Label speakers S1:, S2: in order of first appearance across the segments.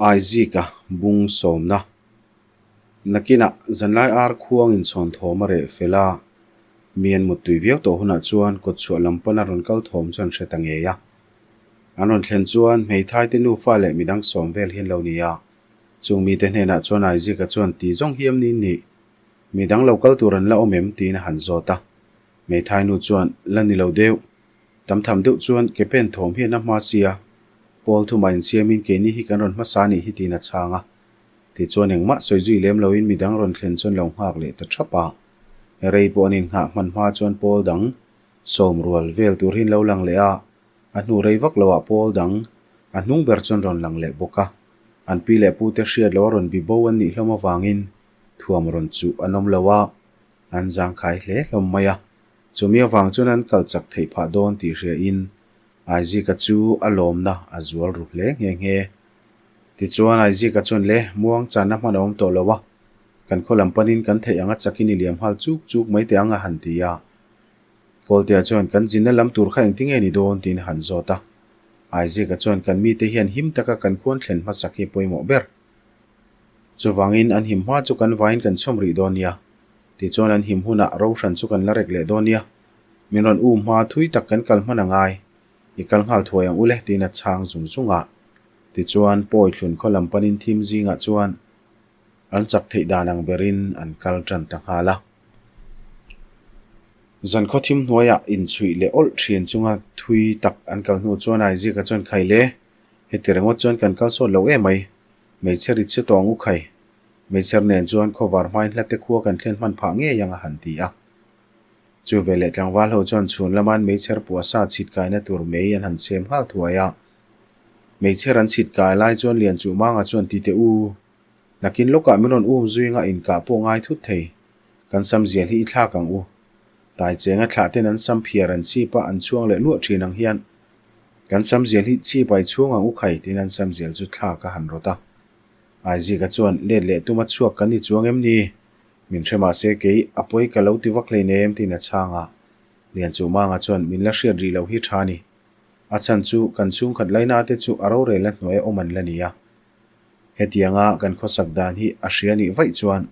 S1: Aizika bung sawmna. Nakinah zanlai ar khuang inchhawn thawm a reh fel a, mi an muttui viau tawh hunah chuan kawtchhuah lam pana rawn kal thawm chu an hre ta ngei a. An rawn thlen chuan hmeithai te nufa leh midang sawm vel hi an lo ni a, chung mite hnenah chuan Aizika chuan ti zawng hiam ni nih, midang lo kal tur an la awm em tiin a han zawt a. Hmeithai nu chuan la ni lo deuh. Tam tham deuh chuan ke pen thawm hian a hma sia, Paul thuma insiamin keini hi kan rawn hmasa anih hi tiin a chhang a. Tichuan engmah sawi zui lem loin midang rawn thlen chuan lo nghak leh ta thap a. Rei pawh an innghah hman hma chuan Paul dang sawm rual vel tur hi an lo lang leh a, a hnu rei vak loah Paul dang a hnung ber chuan rawn lang leh bawk a. An pi leh pute hriat loh a rawn bi bo an nih hlawm avangin thuam rawn chuh an awm lo a, an zangkhai hle hlawm mai a. Chumi avang chuan an kal chak theih phah dawn tih hriain Aizika chu a lawmna a zual ru hle nghe nghe. Tichuan Aizika chuan le muang channa hman a awm tawh lo a, kan khaw lam panin kan theih anga chakin i liam nghal chuk chuk mai teh ang a han ti a. Kawltea chuan kan zinna lam tur kha engtinge ni dawn tiin a han zawt a. Aizika chuan kan mite hian him taka kan khuan thlen hmasak hi pawimawh ber. Chuvangin an him hma chu kan vaiin kan chhawm rih dawn nia. Tichuan an him hunah ro hran chu kan la rek leh dawn nia. Min rawn um hma thui tak kan kal hman a ngai. I kal nghal thuai ang ule tiin a chhang zung zung a. Tichuan pawi thlun khaw lam panin thim zingah chuan an chak theih dan ang berin an kal tan ta nghal a. Zan khaw thim hnuaiah inchhuih leh awlh thin chunga thui tak an kal hnu chuan Aizika chuan khai le, heti ringawt chuan kan kal sawt lo em mai. Hmeichhe rit che tawng u khai. Hmeichher nen chuan khawvar hmain hlate khua kan thlen hman phah ngei ang a han ti a. Chu veleh tlangval ho chuan chhun lama'n meichher puahsa chhit kaina tur mei an han chhem nghal thuai a. Meichher an chhit kai lai chuan Lianchuhmanga chuan ti teh u, nakin lawkah min rawn um zui anga inkah pawh ngai thut thei. Kan sam zial hi i thlak ang u. Tai chenga thlah ten an sam phiar an chhip a an chhuang leh luah thin ang hian kan sam zial hi chhip ai chhuang ang u khai tiin an sam zial chu thlak a han rawt a. Aizika chuan let leh tuma chhuak kan ni chuang em ni? Min hre mahse kei a pawi ka lo ti vak hleinem tiin a chhang a. Lianchuhmanga chuan min la hriat rih loh hi tha ni. A chhan chu kan chhungkhat laina te chu a rorel a hnuai awm an la ni a. Hetianga kan khawsak dan hi a hria nih vaih chuan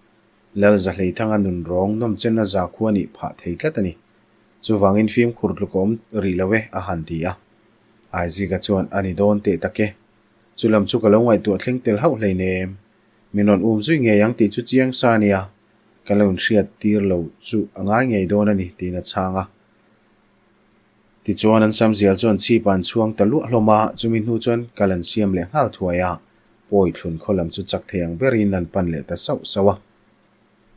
S1: Lal Zahleithanga nun rawng nawm chen a zakhua nih phah thei tlat a ni. Chuvangin fimkhur tluk a awm rih lo e a han ti a. Aizika chuan a ni dawn teh tak e. Chu lam chu ka lo ngaihtuah thleng tel hauh hleinem. Min rawn um zui ngei ang tih chu chiang sa a nia, ka lo inhriat tir lo chu a ngai ngei dawn a ni tiin a chhang a. Tichuan an sam zial chuan chhip an chhuang ta luah hlawm a, chumi hnu chuan kal an siam leh nghal thuai a, pawi thlun khaw lam chu chak thei ang berin an pan leh ta sauh sauh a.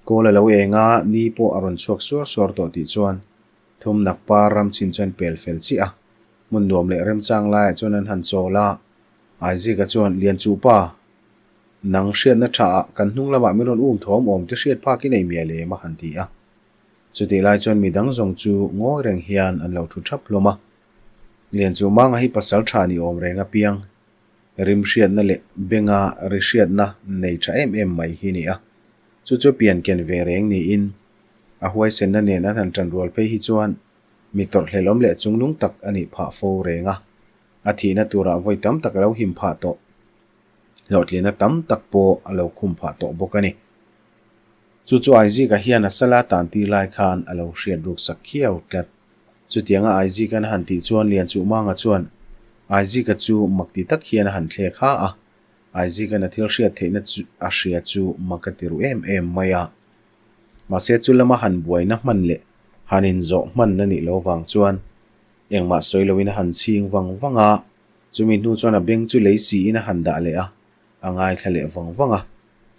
S1: Kawl a lo eng a, ni pawh a rawn chhuak suar suar tawh tih chuan thum nak par ram chin chuan pel fel chiah a, hmun nuam leh remchang laiah chuan an han chawl a, Aizika chuan Lianchuhpa, nang hriatna tha ah kan hnung lamah min rawn um thawm awm te hriat phak i nei mial em a han ti a. Chutih lai chuan midang zawng chu ngawi reng hian an lo thu thap hlawm a. Lianchuhmanga hi pasal tha ni awm reng apiang, rim hriatna leh benga ri hriatna nei tha em em mai hi ni a. Chu chu pian ken ve reng niin a huaisenna nen an han tan rual phei hi chuan mi tawrhhlelawm leh chungnung tak a nih phah fo reng a. A thihna turah vawi tam tak a lo him phah tawh. Hlawhtlinna tam tak pawh a lo khum phah tawh bawk a ni. Chu chu Aizika hian a sala tan tir lai khan a lo hriat ruk sak khiau tlat. Chutianga Aizika'n a han tih chuan Lianchuhmanga chuan Aizika chu mak ti tak hian a han thlek ha a. Aizika'n a thil hriat theihna chu a hria chu mak a ti ru em em mai a. Mahse chu lama han buaina hman leh han inzawh hman a nih lo vang chuan engmah sawi loin a han chhing vang vang a. Chumi hnu chuan a beng chu lei siin a han dah leh a, a ngaithla leh vang vang a.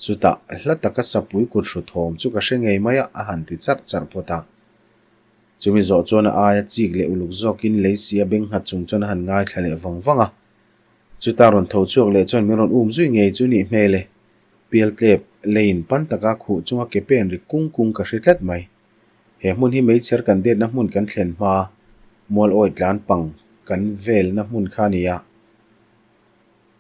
S1: Chutah hla taka sapui kut hru thawm chu ka hre ngei mai a, a han ti charh charh phawt a. Chumi zawh chuan a aia chik leh uluk zawkin lei si a beng nghat chung chuan a han ngaithla leh vang vang a. Chutah rawn tho chhuak leh chuan min rawn um zui ngei chu nih hmel e. Pialtlep leiin pan taka khuh chunga ke pen ri kung kung ka hre tlat mai. He hmun hi meichher kan detna hmun kan thlen hma, mual awi tlan pang kan velna hmun kha a ni a.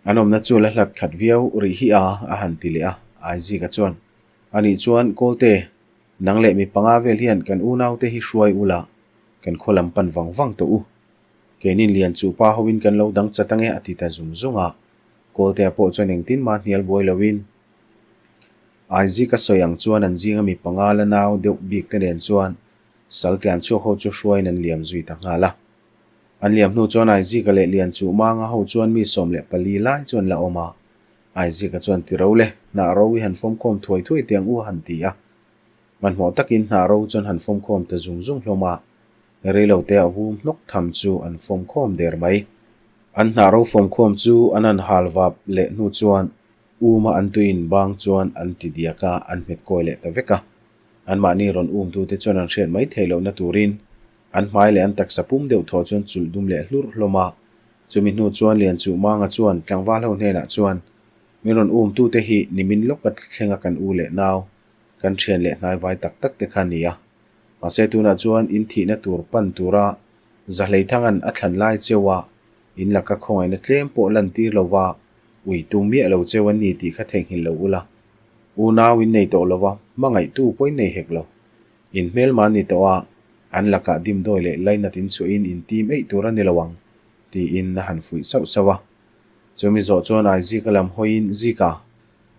S1: An awmna chu la hlat khat viau rih hi a, a han ti leh a. Aizika chuan, Anih chuan Kawlte, nang leh mi panga vel hian kan unaute hi hruai ula, kan khaw lam pan vang vang tawh u. Keinin lian chu pa hoin kan lo dang chat ange a ti ta zung zung a. Kawltea pawh chuan engtin mah hnial buai loin Aizika sawi ang chuan an zinga mi panga la nau deuh bik te nen chuan sal tlan chhuak ho chu hruaiin an liam zui ta nghal a. An liam hnu chuan Aizika leh Lianchuh Manga ho chuan mi 14 lai chu an la awm a. Aizika chuan ti ro le, hnah ro i han fawmkhawm thuai thuai teh ang u a han ti a. Hmanhmawh takin hnah ro chuan han fawmkhawm ta zung zung hlawm a, reilote a vum hnawk tham chu an fawmkhawm der mai. An hnah ro fawmkhawm chu an han hal vap leh hnu chuan uma an tuiin bang chuan an ti diak a, an hmet kawi leh ta vek a. Anmahni rawn umtute chuan an hriat mai theih lohna turin an hmai leh an taksa pum deuh thaw chuan chulh dum leh hlurh hlawm a. Chumi hnu chuan Lianchuh Manga chuan tlangval ho hnenah chuan, Min rawn umtute hi nimin lawka thlenga kan u leh nau, kan thian leh hnaivai tak tak te kha a ni a. Mahse tunah chuan in thihna tur pan tura Zahleithanga'n a thlan lai cheu a, in laka khawngaihna tlem pawh lantir lova ui tum miah lo cheu an ni tih kha theihnghilh lo ula. Unau in nei tawh lova, hmangaihtu pawh in nei hek lo. In hmelma ni tawh a, an lakah dimdawi leh lainat in chhuahin in tim eih tur a ni lo ang, tiin a han fuih sauh sauh a. Chumi zawh chuan Aizika lam hawiin, Zika,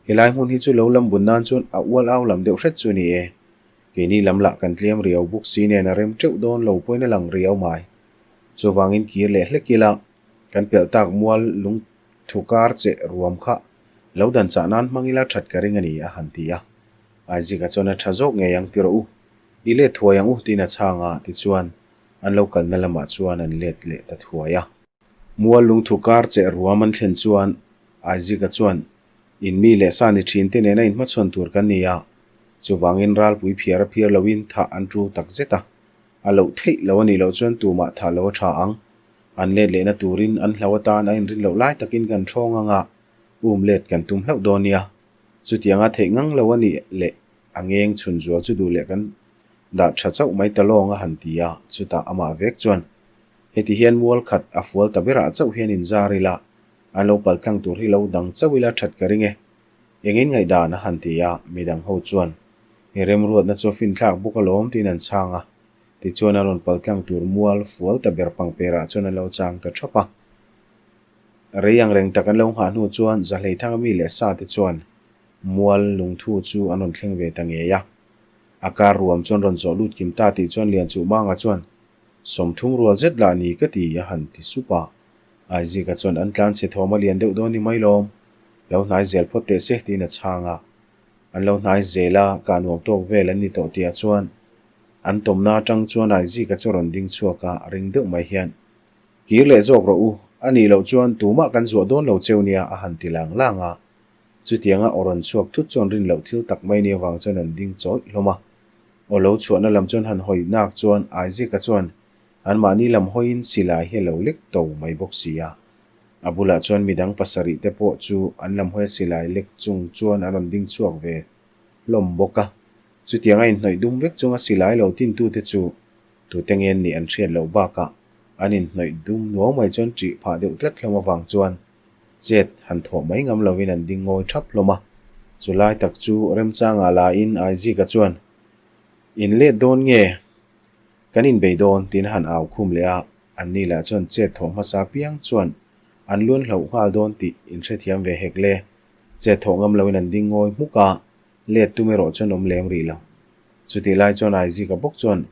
S1: helai hmun hi chu lo lam bun nan chuan a ual au lam deuh hret chu a ni e. Keini lam lah kan tlem riau bawk si nen a rem teuh dawn lo pawhin a lang riau mai. Chuvangin kir leh hlek ila, kan pelh tak mual lung thu kar che ruam kha lo dan chah nan hmang ila that ka ring a ni, a han ti a. Aizika chuan a tha zawk ngei ang ti rawh u. I let thuai ang u tiin a chhang a, tichuan an lo kalna lamah chuan an let leh ta thuai a. Mual lungthu kar che ruam an thlen chuan Aizika chuan, In mi leh sa ni thin te nena inhmachhawn tur kan ni a, chuvangin ralpui phiar a phiar loin thah an tul tak zet a. A loh theih lo a nih loh chuan tumah thah lo a tha ang. An let lehna turin an hlau atan a inrin loh lai takin kan thawng ang a, um let kan tum hlauh dawn nia. Chutianga theih ngang lo a nih leh a ngeng chhun zual chu duh leh kan dah tha chauh mai ta lawng a han ti a, chutah amah vek chuan heti hian mual khat a fual ta berah chauh hian inzar ila, an lo pal tlang tur hi lo dang chauh ila that ka ring e. Engin ngaihdan a han ti a, midang ho chuan i remruatna chu a finthlak bawk alawm tiin an chhang a. Tichuan a rawn pal tlang tur mual fual ta ber pangperah chuan an lo chang ta thap a. Rei ang reng tak an lo nghah hnu chuan Zahleithanga mi leh sa te chuan mual lungthu chu an rawn thleng ve ta ngei a. A kar ruam chuan rawn zawh lut kim ta tih chuan Lianchuhmanga chuan 30 rual zet lah ni ka ti a han ti sup a. Aizika chuan an tlan chhe thawm a lian deuh dawn ni mai lawm, lo hnai zel phawt teh se tiin a chhang a. An lo hnai zel a, kah nuam tawk vel an ni tawh tihah chuan an tawmna atang chuan Aizika chu a rawn ding chhuak a, ring deuh mai hian, Kir leh zawk rawh u, a nih loh chuan tumah kan zuah dawn lo cheu nia a han ti lang lang a. Chutianga aw rawn chhuak thut chuan rin loh thil tak mai ni avang chuan an ding chawih hlawm a. Aw lo chhuahna lam chuan han hawi nak chuan Aizika chuan Anmahni lam hawiin silai hi a lo lek to mai bawk si a. A bulah chuan midang pasarih te pawh chu an lam hawia silai lek chung chuan an rawn ding chhuak ve hlawm bawk a. Chutianga inhnawih dum vek chunga silai lo tintute chu tute nge an nih an hriat loh bakah an inhnawih dum nuau mai chuan ṭih phah deuh tlat hlawm avang chuan chet han thawh mai ngam lovin an ding ngawi ṭhap hlawm a. Chulai tak chu remchangah lain Aizika chuan, In let dawn nge? Kan inbei dawn, tiin a han au khum leh a, anni lah chuan chet thawh hmasa piang chuan an luan hloh nghal dawn tih inhrethiam ve hek le. Chet thawh ngam loin an ding ngawi hmuk a, let tum erawh chuan awm lem rih lo. Chutih lai chuan Aizika bawk chuan,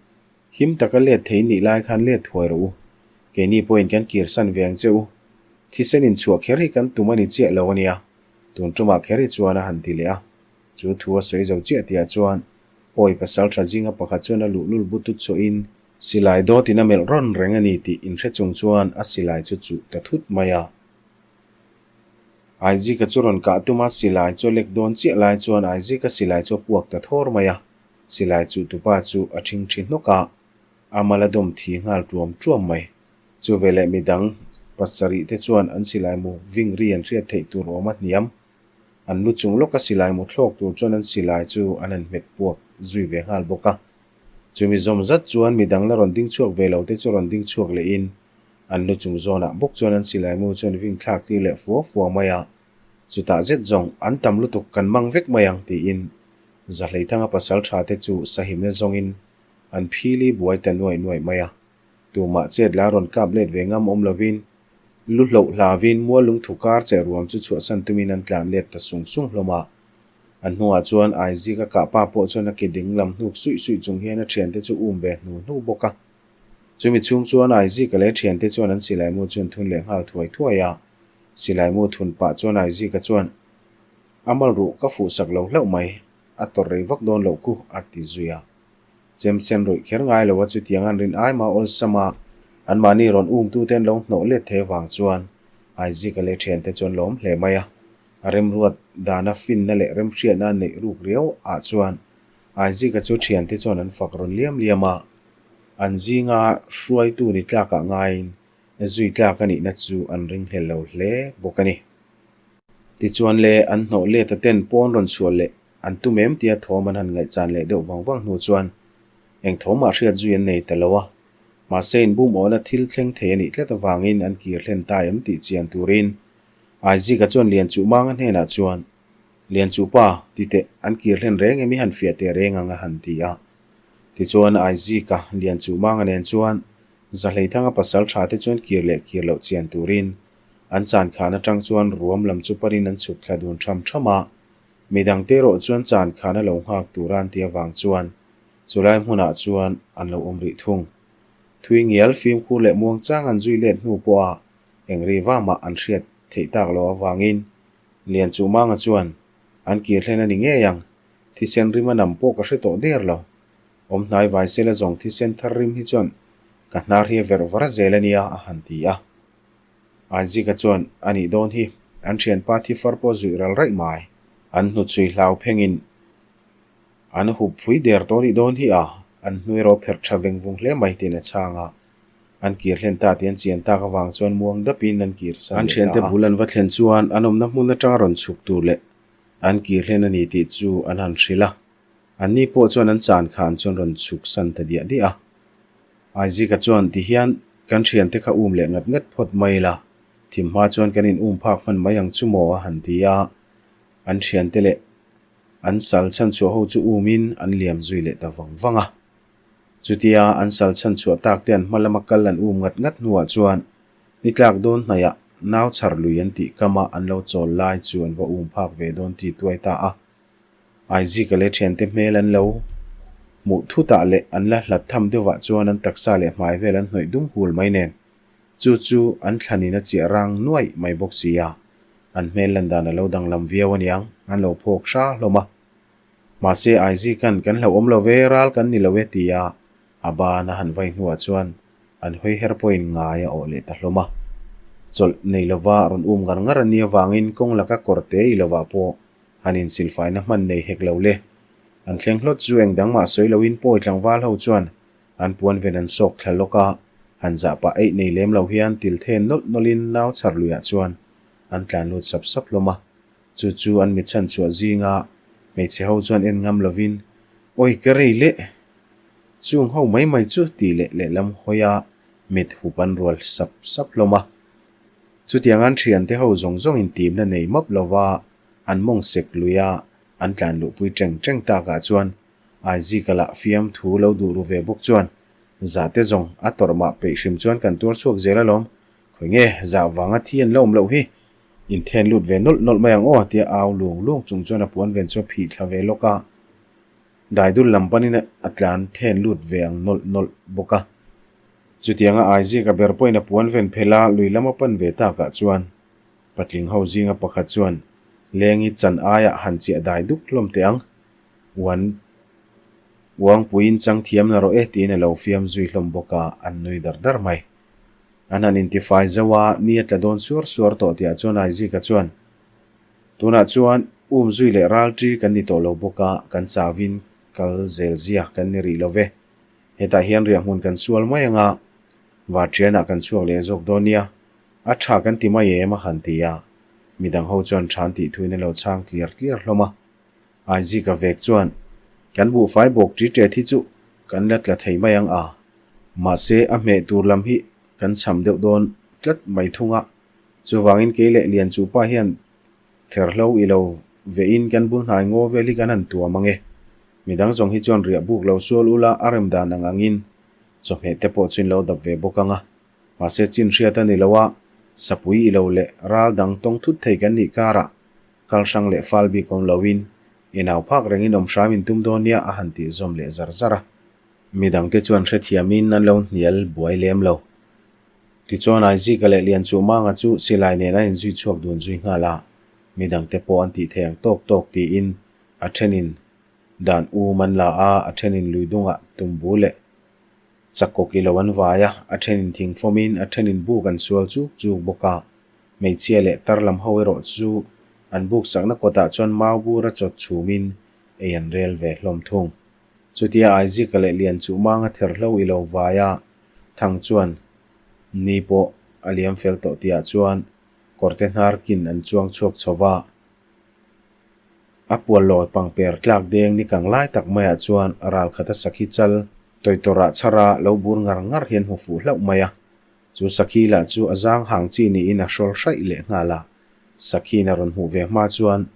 S1: Him taka let thei nih lai khan let thuai rawh u. Keini pawhin kan kirsan ve ang che u. Thisen inchhuah kher hi kan tum a ni chiah lo a nia, tun tumah kher hi chuan a han ti leh a. Chu thu a sawi zo chiah tihah chuan Pawi pasal tha zinga pakhat chuan a luhlul but tut chhuahin silai dawtin a melh rawn reng a ni tih inhre chung chuan a silai chu chuh ta thut mai a. Aizika chu rawn kah tum a, silai chu a lek dawn chiah lai chuan Aizika silai chu a puak ta thawr mai a, silai chuh tupa chu a thing thi hnawk a, a mal a dawm thi nghal tuam tuam mai. Chu veleh midang pasarih te chuan an silai mu ving ri an hriat theih tur awm a hniam. An lu chung lawka silai mu thlawk tur chuan an silai chu an han hmet puak zui ve nghal bawk a. Chumi zawm zat chuan midang la rawn ding chhuak ve lo te chu rawn ding chhuak lehin an lu chung zawnah bawk chuan an silai mu chuan ving thlak tir leh fua fua mai a. Chutah zet zawng an tam lutuk kan mang vek mai ang tiin Zahleithanga pasal tha te chu sahimna zawngin an phili buai ta nuaih nuaih mai a. Tumah chet la rawn kap let ve ngam awm lovin. Lu hloh hlavin mual lungthu kar che ruam chu chhuahsan tumin an tlan let ta sung sung hlawm a. An hnungah chuan Aizika kah pa pawh chuan a ke ding lam hnuk suih suih chung hian a thiante chu um ve hnu hnu bawk a. Chumi chhung chuan Aizika leh thiante chuan an silaimu chu an thun leh nghal thuai thuai a. Silaimu thun pah chuan Aizika chuan, A mal ruh ka fuh sak lo hlauh mai, a tawrh rei vak dawn loh khu, a ti zui a. Chem sen rawih kher ngai lo a chutiang an rin aima awlsam a, anmahni rawn umtute an lo hnawh let thei avang chuan Aizika leh thiante chuan lawm hle mai a. A remruat dana finna leh remhriatna a neih ruk riau ah chuan Aizika chu thiante chuan an fak rawn liam liam a, an zinga hruaitu ni tlakah ngaiin zui tlak a nihna chu an ringhlel lo hle bawk a ni. Tichuan le an hnawh let a ten pawn rawn chhuah leh An tum em tia thawm an han ngaihchan leh deuh vang vang hnu chuan eng thawmah hriat zui an nei ta lo a. Mahse inbum awhna thil thleng thei a nih tlat avangin an kir hlen ta em tih chian turin Aizika chuan Lianchuh Manga hnenah chuan, Lianchuh pa, ti teh, an kir hlen reng em i han fiah teh reng ang a han ti a. Tichuan Aizika, Lianchuh Manga nen chuan Zahleithanga pasal tha te chuan kir leh kir loh chian turin an chan khan atang chuan ruam lam chu panin an chhuk thla dun tham tham a. Midangte erawh chuan chan khan a lo nghak tur a an ti avang chuan chulai hmunah chuan an lo awm rih thung. Thui ngial fimkhur leh muang chang an zui let hnu pawha eng ri va mah an hriat theih tak loh avangin Lianchuhmanga chuan an kir hlen a ni ngei ang, thisen rim a nam pawh ka hre tawh der lo. Awm hnai vai sela zawng thisen thar rim hi chuan ka hnar hi a verh var zel a nia a han ti a. Aizika chuan a nih dawn hi an thianpa thi far pawh zuih ral raih mai. An hnuchhui hlau phengin an hup phui der tawh nih dawn hi a, an hnu erawh pherh tha veng vung hle mai tiin a chhang a. An kir hlen ta tih an chian tak avang chuan muang dapin an kir san leh ta a. An thiante bul an va thlen chuan an awmna hmun atanga rawn chhuk tur leh an kir hlen a ni tih chu an han hrilh a. Anni pawh chuan an chan khan chuan rawn chhuk san ta diah diah a. Aizika chuan ti hian kan thiante kha um leh ngat ngat phawt mai la, thim hma chuan kan in um phak hman mai ang chu maw a han ti a, an thiante leh an sal chhan chhuah ho chu um in an liam zui leh ta vang vang a. Chutia an sal chhan chhuah tak te an hma lama kal an um ngat ngat hnuah chuan ni tlak dawn hnaihah nau chhar lui an tih kama an lo chawl lai chu an va um phak ve dawn ti tuai ta a. Aizika leh thiante hmel an lo hmuh thutah leh an la hlat tham deuhvah chuan an taksa leh hmai vel an hnawih dum hul mai nen chu chu an thlanin a chiah rang nuaih mai bawk si a, an hmel lan dan a lo danglam viau aniang an lo phawk hra hlawm a. Mahse Aizika'n kan hlauhawm lo ve, ral kan ni lo e tia a ban a han vai hnuah chuan an hawi her pawhin ngai a awh leh ta hlawm a. Chawlh nei lova rawn um ngar ngar a nia vangin kawng laka kawr te i lovah pawh Han insilfaina hman nei hek lo le. An thleng hlawt chu eng dang mah sawi loin pawi tlangval ho chuan an puan ven an sawk thla lawk a, han zah pah eih nei lem lo hian til then nawlh nawlhin nau chhar luiah chuan an tlan lut sap sap hlawm a. Chu chu an mi chhan chhuah zinga hmeichhe ho chuan en ngam lovin, Awi ka rei leh! Chung ho mai mai chu tih leh lehlam hawia mit hup an rual sap sap hlawm a. Chutiang an thiante ho zawng zawngin timna nei map lova an mawng sek lui a, an tlan luhpui teng teng takah chuan Aizika lah fiam thu lo duh ru ve bawk chuan zahte zawng a tawrh mah peih hrim chuan kan tuar chhuak zel alawm, khawi nge zah vanga thi an la awm loh hi, inthen lut ve nawlh nawlh mai ang aw tia au lung lung chung chuan a puan ven chu a phih thla ve lawk a, daidul lam panin a tlan then lut ve ang nawlh nawlh bawk a. Chutianga Aizika ber pawhin a puan ven phelh a, lui lama pan ve takah chuan Patling ho zinga pakhat chuan Lengi chan aiah han chiah dai duk hlawm teh ang, uan uangpuiin chang thiam na rawh e tiin a lo fiam zui hlawm bawk a, an nui dar dar mai. An han intifai zauh a, ni a tla dawn suar suar tawh tihah chuan Aizika chuan, Tunah chuan um zui leh ral ṭi kan ni tawh lo bawk a, kan chauhin kal zel zia kan ni rih lo ve. Hetah hian riahhmun kan sual mai ang a, varṭianah kan chhuak leh zawk dawn nia. A tha kan ti mai em a han ti a, midang ho chuan than tih thuin a lo chhang tliar tliar hlawm a. Aizika vek chuan, Kan buhfai bawk ṭi ṭet hi chu kan la tla thei mai ang a, mahse a hmeh tur lam hi kan cham deuh dawn tlat mai thung a, chuvangin kei leh Lianchupa hian therhlo i lo vehin kan bul hnai ngaw vel hi kan han tuam ang e. Midang zawng hi chuan riah buk lo sual ula a rem dan ang angin chawhmeh te pawh chu in lo dap ve bawk ang a. Mahse chin hriat a ni lo a, Sapui i lo leh ral dang tawng thut thei kan nih karah kal hrang leh fal bik awm loin inau phak rengin awm hram in tum dawn nia a han tih zawm leh zar zar a. Midangte chuan hrethiamin an lo hnial buai lem lo. Tichuan Aizika leh Lianchuhmanga chu silai nen a inzui chhuak dun zui nghal a, midangte pawh an tih thei ang tawk tawk tiin a thenin dan um an la a, a thenin lui dungah tumbu leh chakawk i lo an vai a, a thenin thingfawmin a thenin buk an sual chuk chuk bawk a, hmeichhia leh tar lam ho erawh chu an buk sakna kawtah chuan mau bura chawt chhumin ei an rel ve hlawm thung. Chutia Aizika leh Lianchuhmanga therhlo i lo vai a, Thang chuan ni pawh a liam fel tawh tihah chuan kawrte hnar kin an chuang chhuak chho va. A pual lawi pangper tlak deng ni kang lai tak maiah chuan ral khata sakhi chal tawitawrah chhara lo bur ngar ngar hian hmu fuh hlauh mai a. Chu sakhi lah chu a zang hang chi niin a hrawl hraih leh nghal a. Sakhiin a rawn hmuh ve hma chuan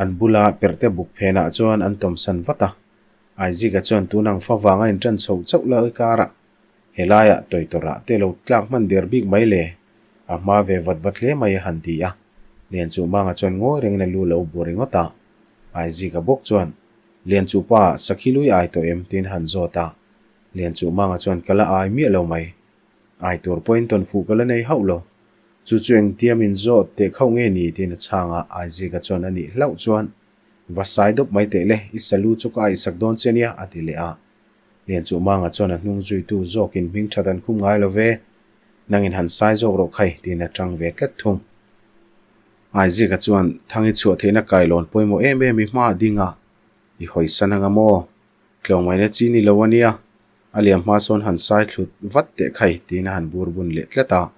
S1: an bula perhte buk phenah chuan an tawmsan vat a. Aizika chuan tun ang fa vanga inṭan chhoh chauh la i karah helaiah tawitawrah te lo tlak hman der bik mai le, a hma ve vat vat hle mai a han ti a. Lianchuhmanga chuan ngawi rengin a lu lo bu ringawt a. Aizika bawk chuan, Lianchuhpa, sakhi lui ai tawh em? tiin a han zawt a. Lianchuhmanga chuan, Ka la ai miah lo mai. Ai tur pawhin tawn fuh ka la nei hauh lo. Chu chu engtia min zawt teh khauh nge ni? tiin a chhang a. Aizika chuan a nih hlauh chuan, Va sai dawp mai teh le, i salu chu ka aihsak dawn che nia, a ti leh a. Lianchuhmanga chuan a hnung zuitu zawkin hming that an khum ngai lo ve, nangin han sai zawk rawh khai, tiin a tang ve tlat thung. Aizika chuan Thangi chhuah theihna kailawn pawimawh em em i hma a ding a, i hawisan anga maw? Tlawmngaihna chi ni lo a nia, a liam hma sawn han sai thlut vat teh khai, tiin a han bur bun leh tlat a.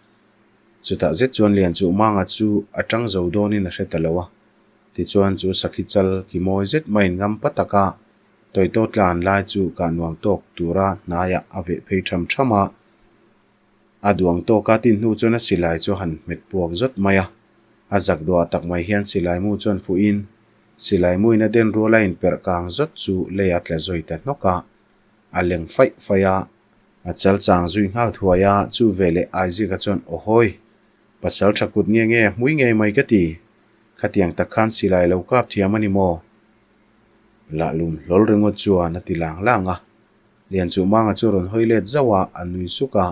S1: Chutah zet chuan Lianchuhmanga chu a tang zo dawnin a hre ta lo a. Tichuan chu sakhi chal ki mawi zet maiin ngam pa taka tawitaw tlan lai chu kah nuam tawk tura hnaiah a veh phei tham tham a. A duang tawka tin hnu chuan a silai chu a han hmet puak zawt mai a. A zak duah tak mai hian silai mu chuan fuhin silai muin a den rual a inperh kang zawt chu lei a tla zawi ta hnawk a. A leng faih faih a. A chal chang zui nghal thuai a, chu veleh Aizika chuan Awhawi! Pasal tha kut nge nge hmui ngei mai ka ti. Khatiang tak khan silai lo kap thiam a ni maw? Lah lum hlawl ringawt chuan a ti lang lang a. Lianchuhmanga chu rawn hawi let zauh a, a nui suk a,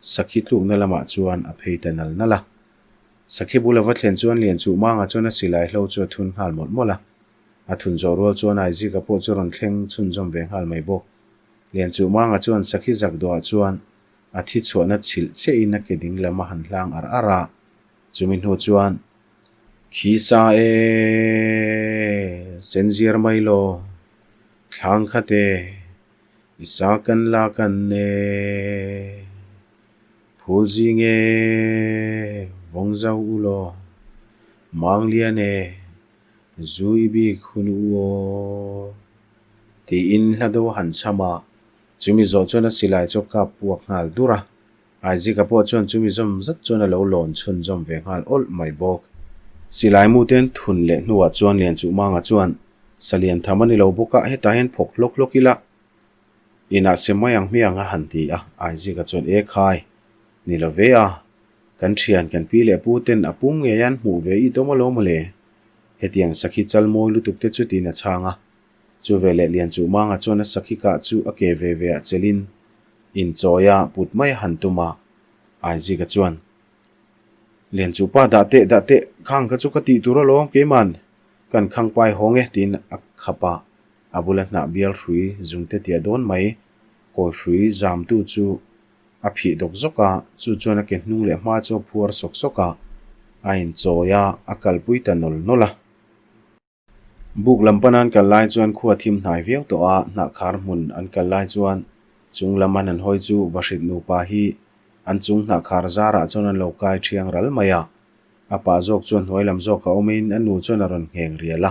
S1: sakhi tlukna lamah chuan a phei ta nal nal a. Sakhi bul a va thlen chuan Lianchuhmanga chuan a silai hlo chu a thun nghal mawlh mawlh a. A thun zawh rual chuan Aizika pawh chu rawn thleng chhunzawm ve nghal mai bawk. Lianchuhmanga chuan sakhi zak duah chuan a thi chhuahna chhilh chiahin a ke ding lam a han hlang ar ar a. Chumi hnu chuan, Khi sa e, sen ziar mai law, thlang khat e, i sa kan la kan e, phul zing e, vawng zau u law, mang lian e, zu i bik hun u aw, tiin hla do a han chham a, chumi zawh chuan a silai chu a kap puak nghal dur a. Aizika pawh chuan chumi zawm zat chuan a lo lawn chhunzawm ve nghal awlh mai bawk. Silai muten thun leh hnuah chuan Lianchuhmanga chuan, Salian tham a ni lo bawk a, hetah hian phawk hlawk hlawk ila, inah se mai ang hmiang a han ti a. Aizika chuan, E khai, ni lo ve a, kan thian kan pi leh pu ten a pum ngei an hmuh ve i dawm alawm mawle. Hetiang sakhi chal mawi lutuk te chu tiin a chhang a. Chuveleh Lianchuhmanga chuan a sakhi kah chu a ke ve ve ah chelin, Inchawia put mai a han tum a, Aizika chuan, Lianchuhpa dah teh, dah teh, khang kha chu ka tih tur alawm keiman, kan khang pai hawng e tiin a khap a, a bula hnah bial hrui zungte tia dawn mai, kawi hrui zamtu chu a phih dawk zawk a, chu chuan a ke hnung leh hma chu a phuar sawk sawk a, a inchawi a, a kalpui ta nawl nawl a. Buk lam pana an kal lai chuan khua thim hnai viau tawh a, hnahkhar hmun an kal lai chuan chung lam an han hawi chu Vahrit nupa hi an chung hnahkhar zarah chuan an lo kai thiang ral mai a. A pa zawk chuan hnuai lam zawk a awmin a nu chuan a rawn ngheng rial a.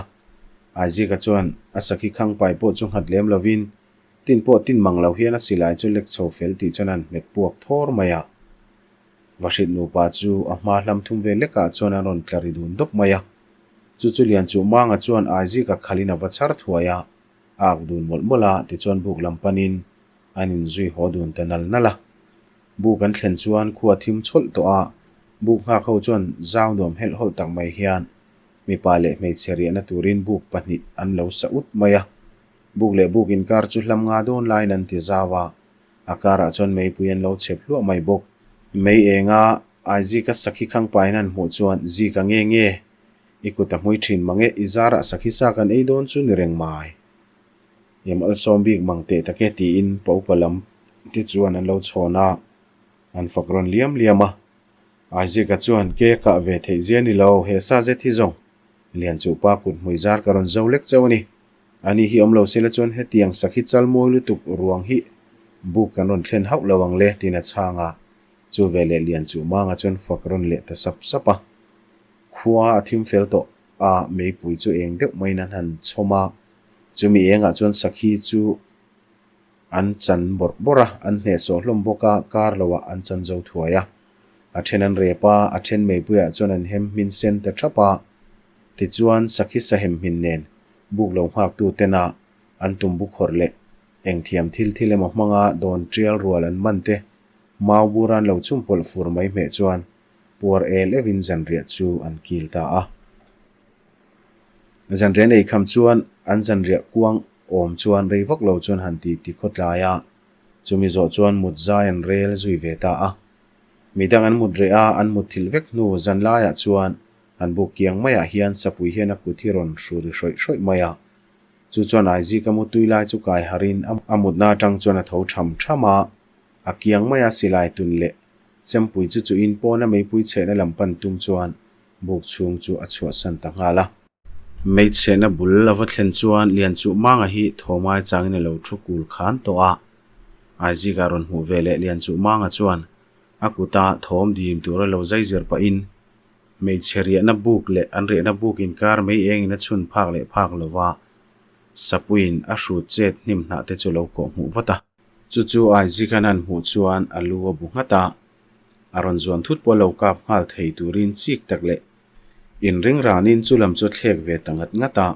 S1: Aizika chuan a sakhi khangpai pawh chu nghat lem lovin tin pawh tin mang lo hian a silai chu lek chho fel tih chuan a han hmet puak thawr mai a. Vahrit nupa chu a hma hlam thum vel lekah chuan an rawn tla ri dun dawp mai a. Chu chu Lianchuhmanga chuan Aizika khalin a va chhar thuai a, a ak dun mawlh mawlh a, tichuan buk lam panin an inzui haw dun ta nal nal a. Buk an thlen chuan khua thim chhawlh tawh a, Buk nghak ho chuan zau nuam helh hawlh tak mai hian mipa leh hmeichhe riahna turin buk pahnih an lo sa ut mai a. Buk leh buk inkar chu hlam nga dawn laiin an ti zau a, a karah chuan meipui an lo chep hluah mai bawk. Mei enga Aizika sakhi khang pain an hmuh chuan Zika nge nge i kut a hmui thin mang e, i zarah sakhi sa kan ei dawn chu ni reng mai. Em alsawm bik mang teh tak e tiin pa upa lam te chuan an lo chhawn a, an fak rawn liam liam a. Isaac-a chuan ke a kah ve theih zia ni lo, he sa zet hi zawng lian chu pa kut hmui zar ka rawn zo lek chauh a ni. Ani hi awm lo sela chuan hetiang sakhi chal mawi lutuk ruang hi buk kan rawn thlen hauh lo ang le tiin a chhang a, chu veleh lian chu manga chuan fak rawn leh ta sap sap a. Khua a thim fel tawh a, meipui chu eng deuh maiin an han chhawm a, Chumi engah chuan sakhi chu an chan bawrh bawrh a, an hnehsawh hlawm bawk a, kar loah an chan zo thuai a. A then an rep a, a then meipuiah chuan an hem hmin sen ta thap a. Tichuan, sakhi sahem hmin nen buk lo nghaktu tena an tum bu khawrh leh engthiam thil thil emaw hmanga dawn tial rual an man te mau bur an lo chhumpawlh fur mai hmeh chuan puar el evin zanriah chu an kil ta a. Zanriah nei kham chuan an zanriah kuang awm chuan rei vak lo chuan han ti ti khawtlai a, chumi zawh chuan mut zai an rel zui ve ta a. Midang an mut reh a, an mut thilh vek hnu zan laiah chuan an buk kiang maiah hian sapui hian a kut hi rawn hru ri hrawih hrawih mai a. Chu chuan Aizika mutui lai chu kai harin a mutna atang chuan a tho tham tham a, a kiang maia silai tun leh chempui chu chuhin pawna meipui chhehna lam pan tum chuan Buk chhung chu a chhuahsan ta nghal a. Hmeichhehna bul a va thlen chuan Lianchuhmanga hi thawmai changin a lo thu kul khan tawh a. Aizika rawn hmuh ve leh Lianchuhmanga chuan a kuta thawm dim tura lo zai zir pahin hmeichhe riahna buk leh an riahna buk inkar mei engin a chhun phak leh phak lova Sapuiin a hrut chet hnim hnah te chu lo kawh hmuh vat a. Chu chu Aizika'n an hmuh chuan a lu a bu nghat a. A rawn zuan thut pawh lo kap nghal thei turin chik tak leh inring ranin chu lam chu a thlek ve ta ngat ngat a.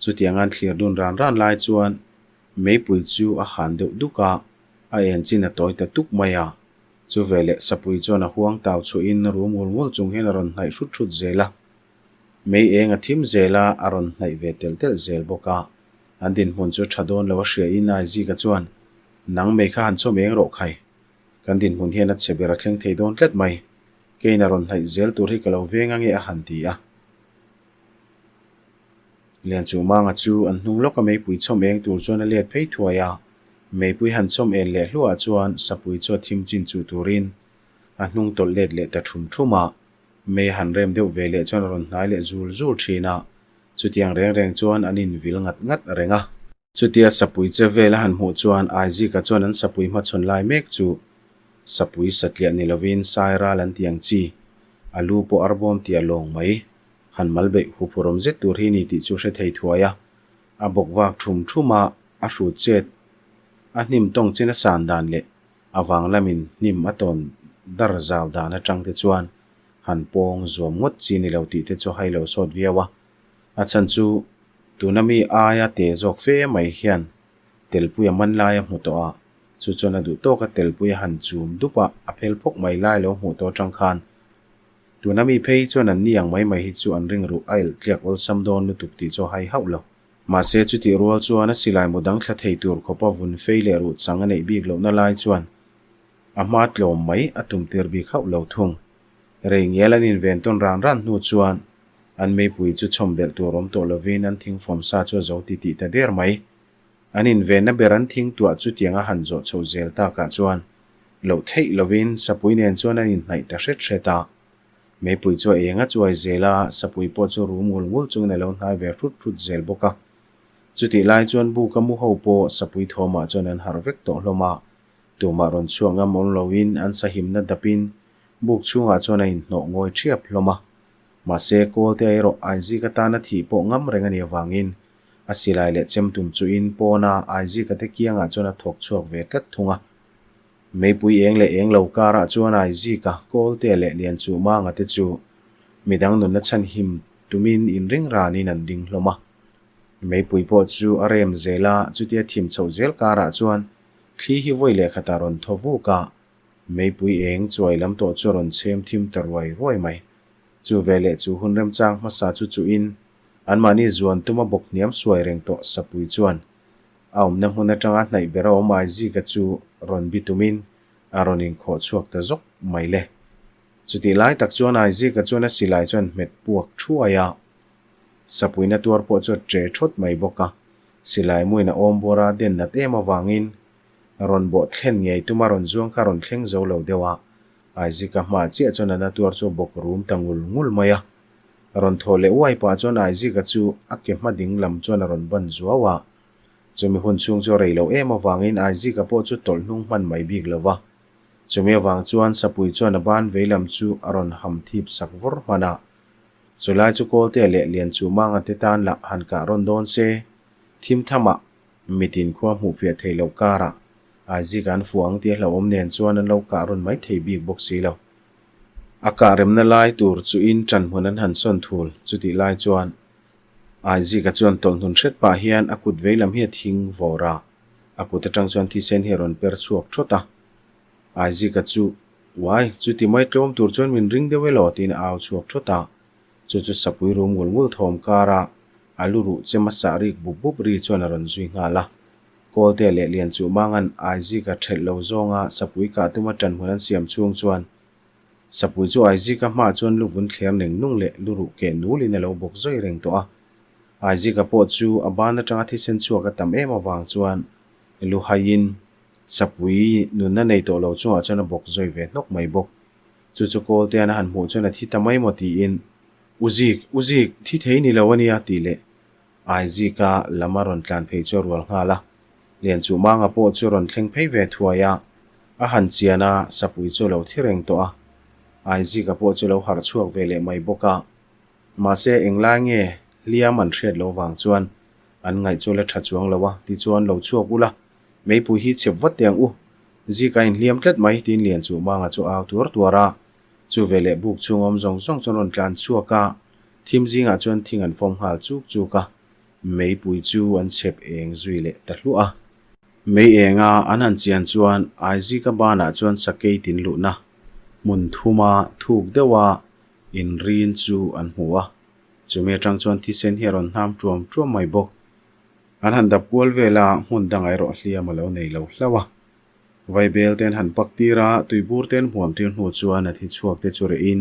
S1: Chutiang an thlir dun ran ran lai chuan meipui chu a han deuh duk a, a en chin a tawi ta tuk mai a. Chu veleh sapui chuan a huang tau chhuahin rum ngul ngul chung hian a rawn hnaih hrut hrut zel a. Mei eng a thim zel a, a rawn hnaih ve telh telh zel bawk a. An dinhmun chu tha dawn lo a hria in Aizika chuan, Nang mei kha han chawm eng rawh khai. Kan dinhmun hian a chhe ber a thleng thei dawn tlat mai. Keiin a rawn hnaih zel tur hi ka lo veng ange a han ti a. Lianchuhmanga chu an hnung lawka meipui chawm eng tur chuan a let phei thuai a. Meipui han chawm en leh hluah chuan sapui chu a thim chin chuh turin a hnung tawlh let leh ta thum thum a. Mei a han rem deuh ve leh chuan a rawn hnai leh zul zul thin a. Chutiang reng reng chuan an invil ngat ngat reng a. Chutia sapui che vel a han hmuh chuan Aizika chuan an sapui hmachhawn lai mek chu sapui satliah ni lovin sai ral an ti ang chi, a lu pawh arbawm tia lawng mai, han mal beih huphurawm zet tur hi ni tih chu hre thei thuai a. A bawk vak thum thum a, a hrut chet a hnim tawng chin a san dan leh a vang lamin hnim a tawn dar zau dan atang te chuan han pawng zuam ngawt chi ni lo tih te chu hai lo sawt viau a. A chhan chu tuna mi aia te zawk fe mai hian telpui a man lai a hmu tawh a, chu chuan a duh tawk a telpui a han chum dup a, a phel phawk mai lai lo hmuh tawh atang khan tuna mi phei chuan an ni ang mai mai hi chu an ring ruh a elh tliak awlsam dawn lutuk tih chu a hai hauh lo. Mahse chutih rual chuan a silai mu dang thla thei tur khawpa vun fei leh ruh chang a neih bik lohna lai chuan a hma tlawm mai a tum tir bik hauh lo thung. Rei ngial an inven tawn ran ran hnu chuan an meipui chu chhawm belh tur awm tawh lovin an thingfawm sa chu a zo ti tih ta der mai. An invenna ber an thing tuah chutiang a han zawh chhoh zel takah chuan loh theih lovin sapui nen chuan an inhnaih ta hret hret a. Meipui chu a eng a chuai zel a, sapui pawh chu rum ngul ngul chungin a lo hnai ve hrut hrut zel bawk a. Chutih lai chuan buka mu ho pawh sapui thawmah chuan an harh vek tawh hlawm a. Tumah rawn chhuak ngam awm loin an sahimna dapin buk chhungah chuan a inhnawh ngawi ṭhiap hlawm a. Mahse, Kawlte erawh Aizik atana thih pawh ngam reng a nih avangin a silai leh chem tum chuhin pawna Aizika te kiangah chuan a thawk chhuak ve tlat thung a. Meipui eng leh eng lo karah chuan Aizika, Kawlte leh Lianchuhmanga te chu midang nunna chhanhim tumin inring ranin an ding hlawm a. Meipui pawh chu a rem zel a, chutia thim chhoh zel karah chuan thli hi vawi leh khatah rawn thaw vuk a. Meipui eng chuai lam tawh chu a rawn chhem thim ta ruai ruai mai. Chu veleh chu hun remchang hmasa chu chuhin anmahni zuan tuma bawk hniam suai reng tawh Sapui chuan a awmna hmun atanga hnaih ber a awm Aizika chu rawn bi tumin a rawn inkhawh chhuak ta zawk mai le. Chutih lai tak chuan Aizika chuan a silai chuan hmet puak thuai a, Sapuina tuar pawh chu a che thawt mai bawk a, silai muin a awm bawr a den nat em avangin rawn bawh thlen ngei tuma rawn zuang kha rawn thleng zo lo deuh a, Aizika hma chiah chuan a na tuar chu a bawk rum ta ngul ngul mai a. Rawn thaw leh uai pah chuan Aizika chu a ke hma ding lam chuan a rawn ban zuau a. Chumi hun chhung chu a rei lo em avangin Aizika pawh chu tawlh hnung hman mai bik lo va. Chumi avang chuan Sapui chuan a ban vei lam chu a rawn ham thip sak vawr hman a. Chulai chu Kawltea leh Lianchumanga te tan lah han kah rawn dawn se, thim thamah Mitin khua hmuh fiah theih loh karah Aizika an fuh ang tih a hlauhawm nen chuan an lo kah rawn mai thei bik bawk si lo. A kah remna lai tur chu in ṭan hmun an han sawn thul chutih lai chuan Aizika chuan tawlh hnun hret pah hian a kut vei lam hi a thing vawr a, a kut aṭang chuan thisen hi a rawn per chhuak ṭhawt a. Aizika chu, Uai, chuti mai tlawm tur chuan min ring deuh elaw? tiin a au chhuak ṭhawt a. Chu chu sapui rum ngul ngul thawm kara a lu ruh chem a sah rik bup bup ri chuan a rawn zui nghal a. Kawlte leh Lian chu mangan Aizika ṭhelh lo zawnga sapui kah tuma ṭan hmun an siam chhung chuan sapui chu Aizika hmaah chuan lu vun thler neng nung leh lu ruh keh nulin a lo bawk zawi reng tawh a. Aizika pawh chu a ban aṭanga thisen chhuak a tam em avang chuan lu haiin sapui nunna nei tawh lo chungah chuan a bawk zawi ve hnawk mai bawk. Chu chu Kawltean a han hmuh chuan a thi ta mai maw tiin, U Zik, U Zik, thi thei ni lo a nia tih leh Aizika lam a rawn tlan phei chu a rual nghal a. Lianchuhmanga pawh chu rawn thleng phei ve thuai a, a han chian a, sapui chu a lo thi reng tawh a. Aizika pawh chu a lo harh chhuak ve leh mai bawk a. Mahse, englai nge hliam an hriat loh vang chuan an ngaih chu la tha chuang lo a, tichuan lo chhuak ula, meipui hi chep vat teh ang u, Zika inhliam tlat mai tiin Lianchuhmanga chu a au tuar tuar a. Chu veleh buk chhung awm zawng zawng chuan rawn tlan chhuak a, thim zingah chuan thing an fawm nghal chuk chuk a, meipui chu an chhep eng zui leh ta hluah a. Mei enga an han chian chuan Aizika banah chuan sakei tin luhna hmun thuma thuk deuha inrin chu an hmu a, chumi atang chuan thisen hi a rawn hnam tuam tuam mai bawk. An han dap kual vel a, hmun dangah erawh hliam a lo nei lo hlauh a. Vaibel te an han pak tir a, tuibur te an hmuam tir hnu chuan a thi chhuak te chu rehin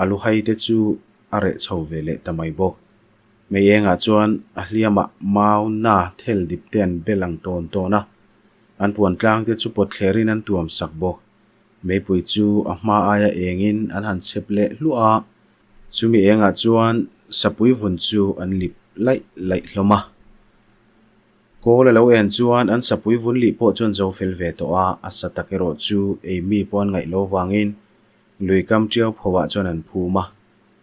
S1: a lu hai te chu a reh chho ve leh ta mai bawk. Mei engah chuan a hliamah mau na thel dip te an bel ang tawn tawn a, an puan tlang te chu pawt thlerin an tuam sak bawk. Meipui chu a hma aia engin an han chep leh hluah a, Chumi engah chuan sapui vun chu an lip laih laih hlawm a. Kawl a lo en chuan an sapui vun lih pawh chuan zo fel ve tawh a, a sa tak erawh chu ei mi pawh an ngaih lo vangin lui kam tiau pho ah chuan an phum a.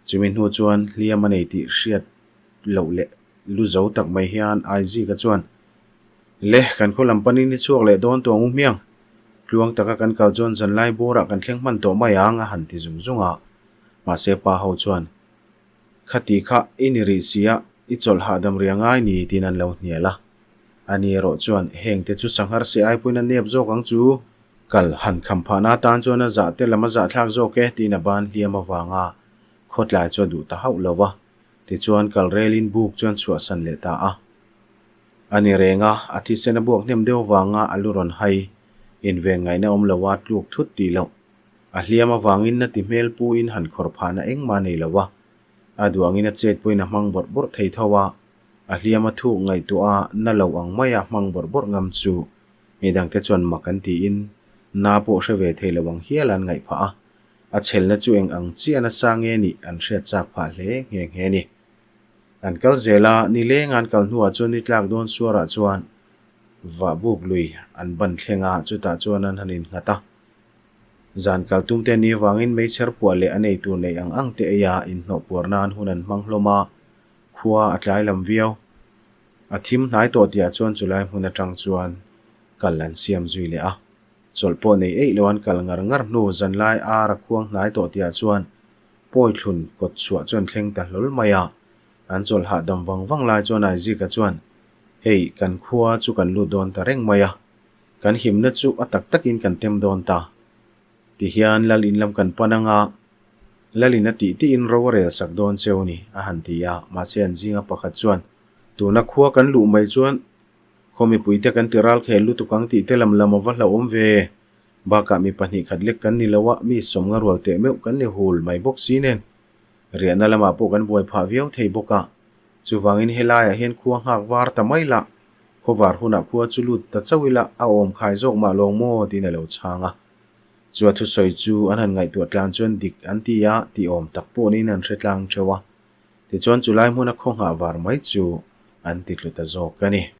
S1: Chumi hnu chuan hliam a nei tih hriat loh leh lu zo tak mai hian Aizika chuan, Le, kan khaw lam panin i chhuak leh dawn tawh ang u hmiang. Tluang taka kan kal chuan zanlai bawrah kan thleng hman tawh mai ang a han ti zung zung a. Mahse pa ho chuan, Khati kha i ni rih si a, i chawlh hahdam rih a ngai ni tiin an lo hnial a. Ani erawh chuan, Heng te chu sanghar se ai pawhin a nep zawk ang chu. Kal han kham phahna atan chuan a zah te lam a zahthlak zawk e tiin a ban hliam avanga khawtlai chu a duh ta hauh lo va. Tichuan kal relin buk chuan chhuahsan leh ta a. A ni reng a, a thisen a buak hnem deuh vanga a lu rawn hai, inven ngaihna awm loa tluk thut tih loh. A hliam avangin na ti hmel pu in han khawr phahna engmah a nei lo a, a duangin a chet pawhin a hmang bawrh bawrh thei tho a, a hliam a thuk ngaihtuah a na lo ang maia hmang bawrh bawrh ngam chu midangte chuan mak an tiin na pawh hre ve thei lo ang hial an ngaih phah a, a chhelna chu eng ang chiah nasa nge nih an hriat chak phah hle nghe nghe a ni. An kal zel a, nileng an kal hnuah chuan ni tlak dawn suarah chuan vahbuk lui an ban thleng a, chutah chuan an han innghat a. Zan kal tum te ni vangin meichher puah leh a nei tur neih ang ang te ei a, inhnawh puar nan hun an hmang hlawm a, khua a tlai lam viau. A thim hnai tawh tihah chuan chulai hmun atang chuan kal an siam zui leh a. Chawlh pawh nei eih lo an kal ngar ngar hnu zanlai ar a khuang hnai tawh tihah chuan Pawithlun kawt chhuah chuan thleng ta hlawl mai a. An chawlh hahdam vang vang lai chuan Aizika chuan, Hei, kan khua chu kan lut dawn ta reng mai a. Kan himna chu a tak takin kan tem dawn ta. Tihian lal in lam kan pan anga, lal in a tih tihin ro a rel sak dawn cheu ni, a han ti a. Mahse an zinga pakhat chuan, Tuna khua kan luh mai chuan khaw mipuite kan ti ral khel lutuk ang tih te lam lam a va hlauhawm ve. Bakah mi pahnih khat lek kan ni lo a, mi sawmnga rual teh meuh kan ni hul mai bawk si nen. Riahna lamah pawh kan buai phah viau thei bawk a. Chuvangin helaiah hian khua nghak var ta mai lah. Khawvar hunah khua chu lut ta chauh ila a awm khai zawk mah lawng maw tiin a lo chhang a. Chu a thusawi chu an han ngaihtuah tlang chuan dik an ti a, tih awm tak pawh niin an hre tlang theuh a. Tichuan chulai hmuna khaw nghah var mai chu an ti tlu ta zawk a ni.